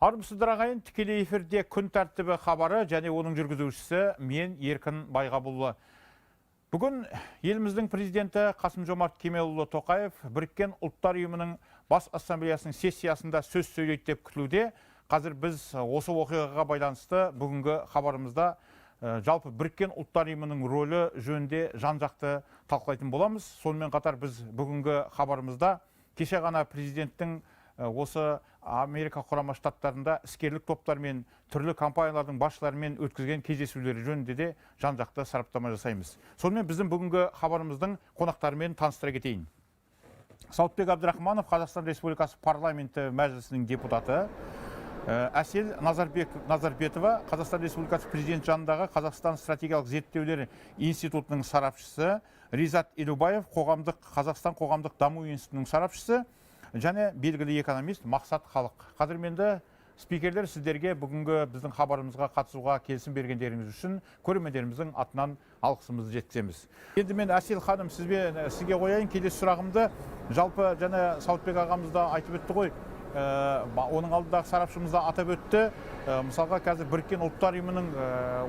Армысыздар, ағайын, тікелей эфирде «Күн тәртібі» хабары және оның жүргізушісі мен, Еркін Байғабұлы. Бүгін еліміздің президенті Қасым Жомарт Кемелұлы Тоқаев Біріккен Ұлттар Ұйымының бас ассамблеясының сессиясында сөз сөйлейді деп күтілуде. Қазір біз осы оқиғаға байланысты бүгінгі хабарымызда жалпы Біріккен Ұлттар Ұйымының рөлі жөнінде жан-жақты талқылайтын боламыз. Сонымен қатар біз бүгінгі хабарымызда кеше ғана президенттің осы Америка Құрама Штаттарында іскерлік топтармен, түрлі компаниялардың басшыларымен өткізген кездесулері жөнінде де жан-жақты сараптама жасаймыз. Сонымен, біздің бүгінгі хабарымыздың қонақтарымен таныстыра кетейін. Сауытбек Әбдірахманов, Қазақстан Республикасы Парламенті Мәжілісінің депутаты. Әсел Назарбетова, Қазақстан Республикасы Президент жанындағы Қазақстан стратегиялық зерттеулер институтының сарапшысы. Ризат Елубаев, қоғамдық Қазақстан қоғамдық даму институтының сарапшысы және белгілі экономист Мақсат Халық. Қадірменді спикерлер, сіздерге бүгінгі біздің хабарымызға қатысуға келісім бергендеріңіз үшін көрермендеріміздің атынан алғысымызды жеткіземіз. Енді мен, Әсел ханым, сізге қояйын келесі сұрағымды. Жалпы және Сауытбек ағамыз да айтып өтті ғой, оның алдындағы сарапшымыз да атап өтті. Мысалға, қазір Біріккен Ұлттар Ұйымының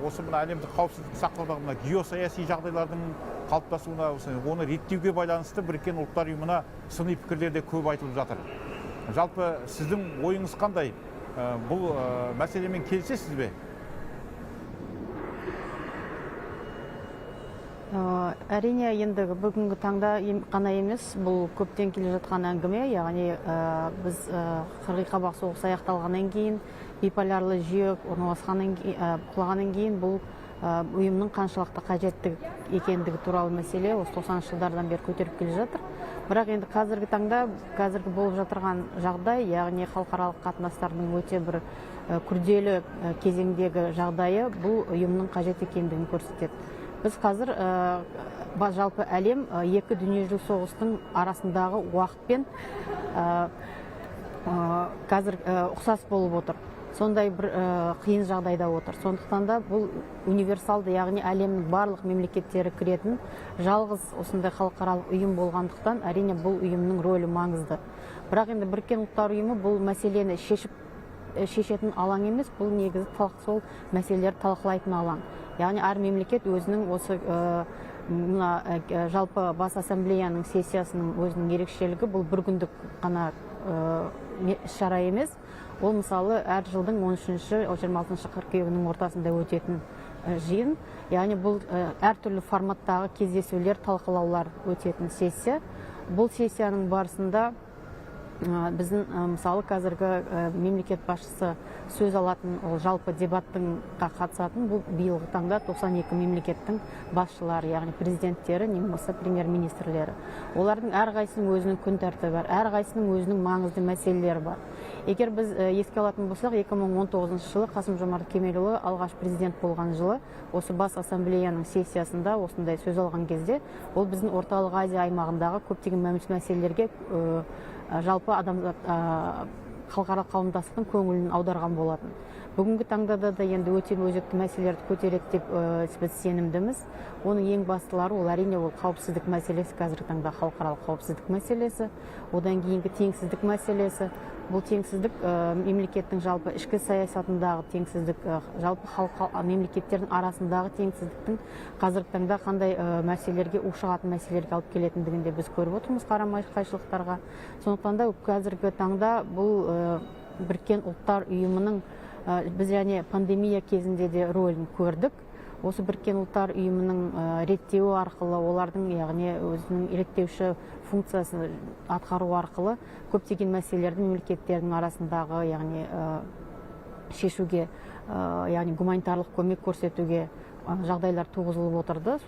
осы мына әлемдік қауіпсіздікті сақтаудағы мына геосаяси жағдайлардың қалыптасуына, оны реттеуге байланысты Біріккен Ұлттар Ұйымына сыни пікірлер де көп айтылып жатыр. Жалпы сіздің ойыңыз қандай? Бұл мәселемен келісесіз бе? Әрине, енді бүгінгі таңда қана емес, бұл көптен келе жатқан әңгіме. Яғни біз қырғи қабақ соғыс аяқталғаннан кейін, биполярлы жүйе орналасқаннан кейін, құлағаннан кейін бұл ұйымның қаншалықты қажетті екендігі туралы мәселе осы 90-шы жылдардан бері көтеріп келе жатыр. Бірақ енді қазіргі таңда, қазіргі болып жатырған жағдай, яғни халықаралық қатынастардың өте бір күрделі кезеңдегі жағдайы бұл ұйымның қажет екендігін көрсетеді. Біз қазір жалпы әлем екі дүниежүзілік соғыстың арасындағы уақытпен қазір ұқсас болып отыр. Сондай бір қиын жағдайда отыр. Сондықтан да бұл универсалды, яғни әлемнің барлық мемлекеттері кіретін жалғыз осындай халықаралық ұйым болғандықтан, әрине, бұл ұйымның рөлі маңызды. Бірақ енді Біріккен Ұлттар Ұйымы бұл мәселені шешетін алаң емес, бұл негізі сол мәселелерді талқылайтын алаң. Яғни әр мемлекет өзінің осы мына жалпы бас ассамблеяның сессиясының өзінің ерекшелігі, бұл бір күндік қана іс шара емес. Ол, мысалы, әр жылдың 13-ші, 26 қыркүйегінің ортасында өтетін жиын. Яғни бұл әртүрлі форматтағы кездесулер, талқылаулар өтетін сессия. Бұл сессияның барысында біздің, мысалы, қазіргі мемлекет басшысы сөз алатын, ол жалпы дебаттыңға қатысатын бұл биылғы таңда 92 мемлекеттің басшылары, яғни президенттері не болмаса премьер министрлері. Олардың әрқайсысының өзінің күн тәртібі бар, әрқайсысының өзінің маңызды мәселелері бар. Егер біз еске алатын болсақ, 2019 жылы Қасым Жомарт Кемелұлы алғаш президент болған жылы осы бас ассамблеяның сессиясында осындай сөз алған кезде ол біздің Орталық Азия аймағындағы көптеген мәселелерге жалпы адамзат, халықаралық қауымдастықтың көңілін аударған болатын. Бүгінгі таңда да енді өте өзекті мәселелерді көтереді деп біз сенімдіміз. Оның ең бастылары ол, әрине, ол қауіпсіздік мәселесі, қазіргі таңда халықаралық қауіпсіздік мәселесі, одан кейінгі теңсіздік мәселесі. Бұл теңсіздік мемлекеттің жалпы ішкі саясатындағы теңсіздік, жалпы халық мемлекеттердің арасындағы теңсіздіктің қазіргі таңда қандай мәселелерге, ушығатын мәселелерге алып келетіндігін де біз көріп отырмыз, қарама қайшылықтарға. Сондықтан да қазіргі таңда бұл Біріккен Ұлттар Ұйымының біз және пандемия кезінде де рөлін көрдік. Осы Біріккен Ұлттар Ұйымының реттеуі арқылы, олардың, яғни өзінің реттеуші функциясын атқару арқылы көптеген мәселелерді мемлекеттердің арасындағы, яғни шешуге, яғни гуманитарлық көмек көрсетуге жағдайлар туғызылып отырды.